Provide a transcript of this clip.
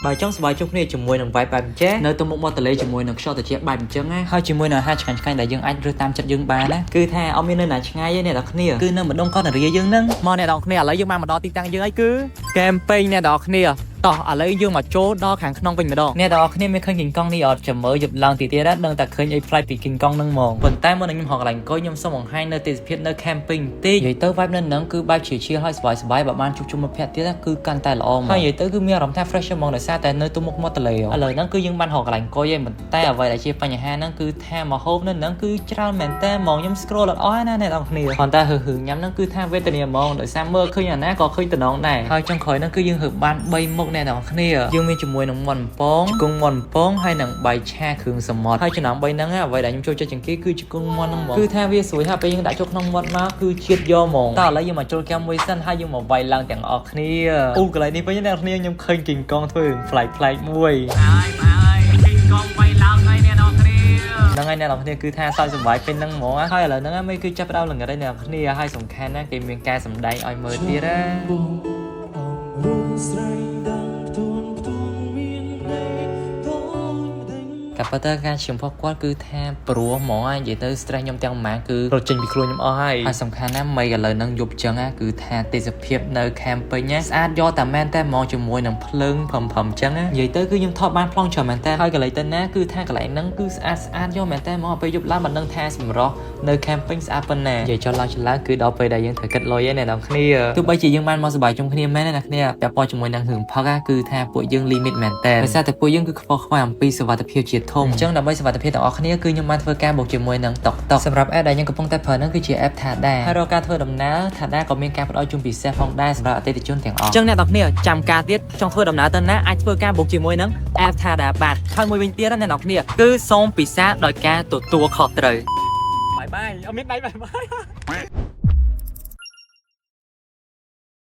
បើចង់សប្បាយជុំគ្នាជាមួយនឹង vibe បែបអញ្ចេះនៅទៅមុខមាត់ទន្លេជាមួយនឹងខ្យល់ត្រជាក់បែបអញ្ចឹងណាហើយជាមួយនឹងអាហារឆ្ងាញ់ឆ្ងាញ់ដែលយើងអាចរើសតាមចិត្តយើងបានណាគឺថាអត់មាននៅណាឆ្ងាយទេអ្នកនរគ្នាគឺនៅម្ដុំកោះនរាយើងហ្នឹងមកអ្នកនរគ្នាឥឡូវយើងបានមកដល់ទីតាំងយើងហើយគឺកែមពេញអ្នកនរគ្នាតោះឥឡូវយើងមកចូលដល់ខាងក្នុងវិញម្ដងអ្នកនរគ្នាមានឃើញគីងកង់នេះអត់ចាំមើលយប់ឡើងទីទៀតណាដឹងតែឃើញអីប្លែកពីគីងកង់ហ្នឹងហ្មងប៉ុន្តែមុននឹងខ្ញុំហកកន្លែងអង្គុយខ្ញុំសូមបង្ហាញនៅទេសភាពនៅ camping តិចនិយាយទៅ vibe នៅហ្នឹងគឺបែបជាជាហើយសប្បាយសប្បាយបើបានជួបជុំមិត្តភក្តិទៀតណាគឺកាន់តែល្អហ្មងហើយនិយាយទៅគឺមានអារម្មណ៍ថា fresh ហ្មងដោយសារតែនៅទូមុខមាត់ទន្លេឥឡូវហ្នឹងគឺយើងបានហកកន្លែងអង្គុយឯងប៉ុន្តែអ្វីដែលជាបញ្ហាហ្នឹងគឺថាមកហូបនៅហ្នឹងគឺច្រើនមែនតើហ្មងខ្ញុំ scroll អត់អស់ណាអ្នកនរគ្នាប៉ុន្តែហឺហឺញ៉ាំហ្នឹងគឺថាវេទនាហ្មងដោយសារមើលឃើញអាណាក៏ឃើញតំណងដែរហើយចុងក្រោយហ្នឹងគឺយើងហឺបាន3មុខអ្នកនរគ្នាយើងមានជាមួយនឹងមាន់បំពងជង្គង់មាន់បំពងហើយនិងបាយឆាគ្រឿងសមុទ្រហើយចំណោម3ហ្នឹងអ្វីដែលខ្ញុំចូលចិត្តជាងគេគឺជង្គង់មាន់ហ្នឹងហ្មងគឺថាវាស្រួយហើយពេលយើងដាក់ចូលក្នុងមាត់មកគឺជាតិយកហ្មងតោះឥឡូវយើងមកចូលកែវមួយសិនហើយយើងមកវាយឡើងទាំងអស់គ្នាអូកន្លែងនេះវិញអ្នកនរគ្នាខ្ញុំឃើញគីងកងធ្វើរឿងប្លែកប្លែកមួយហើយហើយគីងកងវាយឡើងហើយអ្នកនរគ្នាហ្នឹងហើយអ្នកនរគ្នាគឺថាសើចសប្បាយពេញហ្នឹងហ្មងហើយឥឡូវហ្នឹងមេគឺចាប់ផ្ដើមល្ងិតហើយអ្នកនរគ្នាហើយសំខាន់ណាស់គេមានការសម្ដែងឲ្យមើលទៀតណា បងរុនស្រីដឹងផ្ទួនផ្ទួនមានន័យតូចម្ដេច តែប៉ុន្តែការឈាមរបស់គាត់គឺថាព្រោះហ្មងនិយាយទៅ stress ខ្ញុំទាំងប៉ុន្មានគឺរត់ចេញពីខ្លួនខ្ញុំអស់ហើយហើយសំខាន់ណាស់មីឥឡូវហ្នឹងយប់ចឹងណាគឺថាទេសភាពនៅ camping ណាស្អាតយកតែមែនតែហ្មងជាមួយនឹងភ្លើងភឹមភឹមចឹងណានិយាយទៅគឺខ្ញុំថតបានប្លង់ច្រើនមែនតើហើយកន្លែងទៅណាគឺថាកន្លែងហ្នឹងគឺស្អាតស្អាតយកមែនតើហ្មងពេលយប់ឡើងមិនដឹងថាសម្រស់នៅ camping ស្អាតប៉ុណ្ណានិយាយចោលឡើងឆ្លើគឺដល់ពេលដែលយើងត្រូវគិតលុយឯអ្នកនរគ្នាទោះបីជាយើងបានមកសប្បាយជុំគ្នាមែនណាអ្នកគ្នាពាក់ព័ន្ធជាមួយនឹងរឿងផឹកគឺថាពួកយើង limit មែនតើដោយសារតែពួកយើងគឺខ្វល់ខ្វាយអំពីសុវត្ថិភាពជាធំអញ្ចឹងដើម្បីសុវត្ថិភាពទាំងអស់គ្នាគឺខ្ញុំបានធ្វើការបុកជាមួយនឹងតុកតុកសម្រាប់ app ដែលខ្ញុំកំពុងតែប្រើហ្នឹងគឺជា app Tada ហើយរាល់ការធ្វើដំណើរ Tada ក៏មានការផ្ដល់ជូនពិសេសផងដែរសម្រាប់អតិថិជនទាំងអស់អញ្ចឹងអ្នកទាំងគ្នាចាំការទៀតចង់ធ្វើដំណើរទៅណាអាចធ្វើការបុកជាមួយនឹង app Tada បានហើយមួយវិញទៀតណាអ្នកទាំងគ្នាគឺសូមពិសាដោយការទទួលខុសត្រូវ bye bye អត់មានដៃ bye bye.